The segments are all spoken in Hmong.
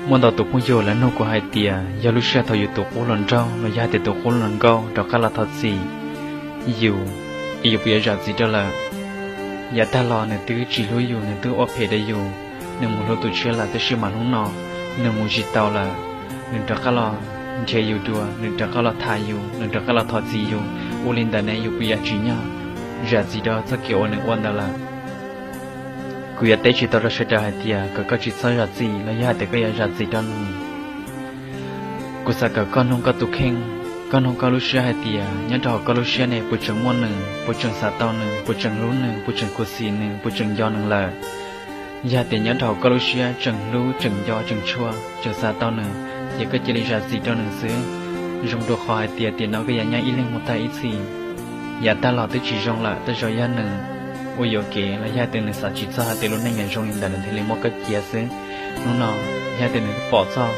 Muaj ntau tus phooj ywg lawv nug kuv hais tias yog lub sij hawm thaum yus tus qub hluas nraug los yog hais tias tus qub hluas nkauj rov qab los thov txim yus, es yus puas yuav zam txim rau lawm? Yav tag los nws twb tsis hlub yus, nws twb ua phem rau yus, nws mus hlub tus tshiab lawm, tab sis mas hnub no nws mus tsis tau lawm, nws rov qab los nrhiav yus dua, nws rov qab los tham yus, nws rov qab los thov txim yus, ua li ntawd ne yus puas yuav tsim nyog zam txim rau txoj kev uas nws ua ntawd lawm? Kuv yuav teb tsis tau rau sawv daws hais tias kom koj tsis txhob zam txim los yog hais tias koj yuav zam txim rau nws. Kuv xav kom koj nug koj tus kheej, koj nug koj lub siab hais tias nyob rau hauv koj lub siab ne puas tseem muaj nws, puas tseem xav tau nws, puas tseem hlub nws, puas tseem khuv xim nws, puas tseem nco nws lawm? Yog hais tias nyob rau hauv koj lub siab tseem hlub, tseem nco, tseem tshua, tseem xav tau nws, ces koj cia li zam txim rau nws xwb. Zoo dua qhov hais tias tiam no koj yuav nyob ib leeg mus tag ib txhis, yav tag los twb tsis zoo lawm, tej zaum yog nws ua yuam kev los yog hais tias nws xav tsis txog hais tias lub neej yuav zoo li ntawd nws thiaj li muab koj cia xwb. Hnub no yog hais tias nws pom txog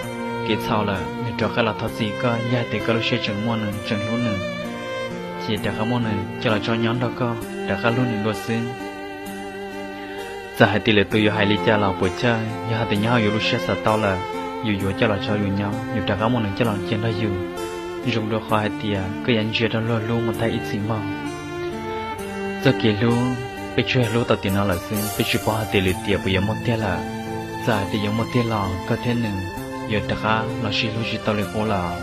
kev txhaum lawm, nws rov qab los thov txim koj, yog hais tias koj lub siab tseem muaj nws, tseem hlub nws, ces rov qab muab nws coj los tso nyob nrog koj, rov qab hlub nws dua xwb. Txawm hais tias lwm tus yuav hais li cas los puas chawj, yog hais tias nyob hauv yus lub siab xav tau lawm, yus yuav coj los tso yus nyob, yus rov qab muab nws coj los cia nrog yus. Zoo dua qhov hais tias koj yuav ntsia rau luag hlub mus tag ib txhis mog. Txoj kev hlub peb tsuas yog hlub tau tiam no lawm xwb, peb tsis paub hais tias lwm tiam puas yuav muaj tiag lawm. Txawm hais tias yuav muaj tiag los koj thiab nws yuav rov qab los sib hlub tsis tau li qub lawm.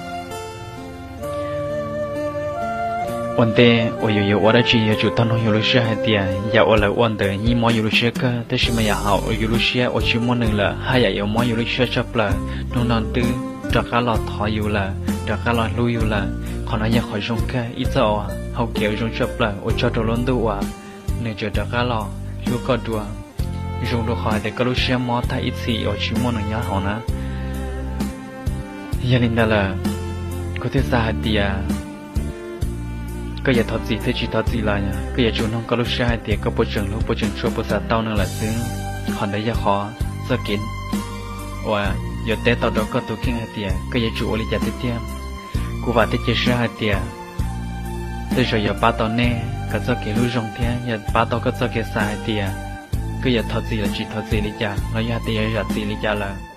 Ua ntej uas yus yuav ua dab tsi yuav tsum tau nug yus lub siab hais tias yam uas lawv ua ntawd yeej mob yus lub siab kawg, tab sis mas yam hauv yus lub siab uas tsis muaj nws lawm haj yam yuav mob yus lub siab tshaj plaws. Hnub no twb rov qab los thov yus lawm, rov qab los hlub yus lawm, qhov no yog qhov zoo kawg, ib txoj uas hau kev uas zoo tshaj plaws uas tso rau lub ntuj uas nws tseem rov qab los hlub koj dua. Zoo dua qhov hais tias koj lub siab mob tag ib txhis uas tsis muaj nws nyob hauv na. Yog li ntawd lawm, kuv thiaj xav hais tias koj yuav thov txim thiab tsis thov txim los koj yuav tsum nug koj lub siab hais tias koj puas tseem hlub, puas tseem tshua, puas xav tau nws lawm xwb. Qhov ntawd yog qhov txoj kev uas yuav teb tau rau koj tus kheej hais tias koj yuav tsum ua li cas tiag tiag. Kuv vam thiab cia siab hais tias tej zaum yuav pab tau nej kom txoj kev hlub zoo thiab yuav pab tau koj txoj kev xav hais tias koj yuav thov txim los tsis thov txim li cas los yog hais tias yuav zam txim li cas lawm.